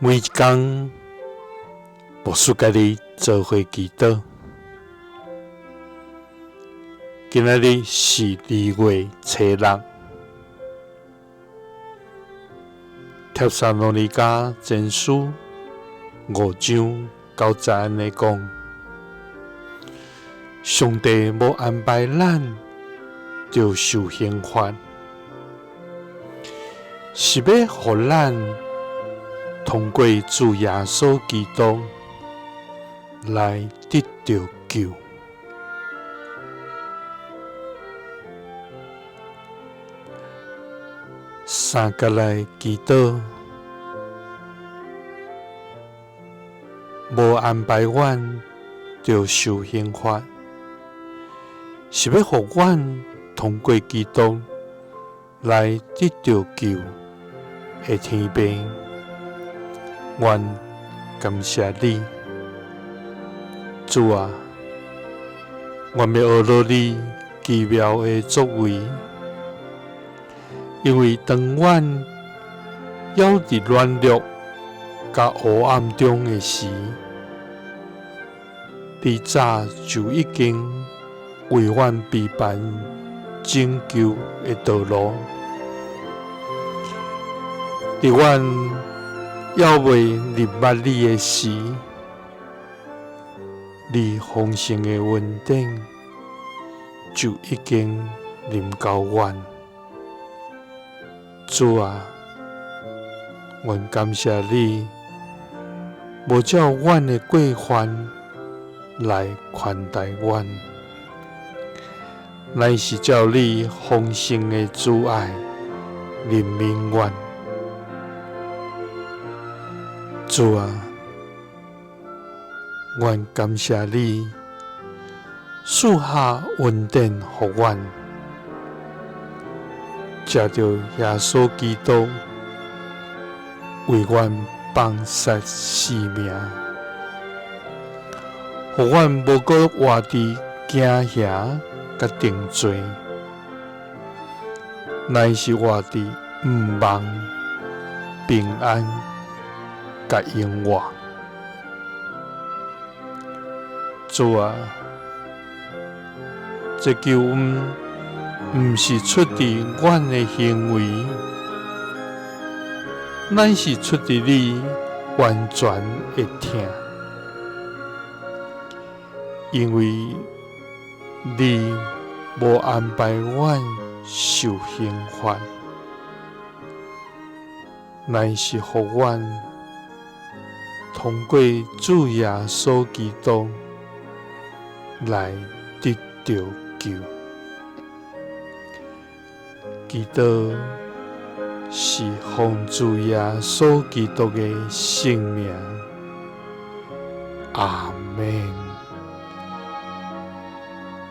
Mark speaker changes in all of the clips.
Speaker 1: 每一工，牧師佮你做伙祈禱。今仔日是2月初6，帖撒羅尼迦前書5章9節按呢講：上帝無安排咱著受刑罰，是欲予咱通過主耶穌基督來得著救。三角來祈禱，無安排阮著受刑罰，是欲予阮通過基督來得著救的天父，阮感謝你，主啊，阮欲學著你奇妙的作為，因為當阮猶佇軟弱佮黑暗中的時，你早就已經為阮備辦拯救的道路。佇阮猶未認捌你的時，你豐盛的恩典就已經臨到阮。主啊，阮感謝你，無照阮的過犯來寬待阮，乃是照你豐盛的慈愛憐憫阮。主啊，阮感謝你賜下恩典予阮，藉著耶穌基督為阮放捨性命，予阮無閣活佇驚嚇佮定罪，乃是活佇毋望、平安佮永活。主啊，這救恩毋是出佇阮的行為，乃是出佇你完全的疼，因為你無安排阮受刑罰，乃是予阮通過主耶穌基督來得著救。祈禱是奉主耶穌基督的聖名，阿們。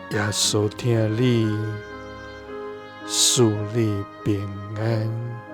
Speaker 1: 耶穌疼你，賜你平安。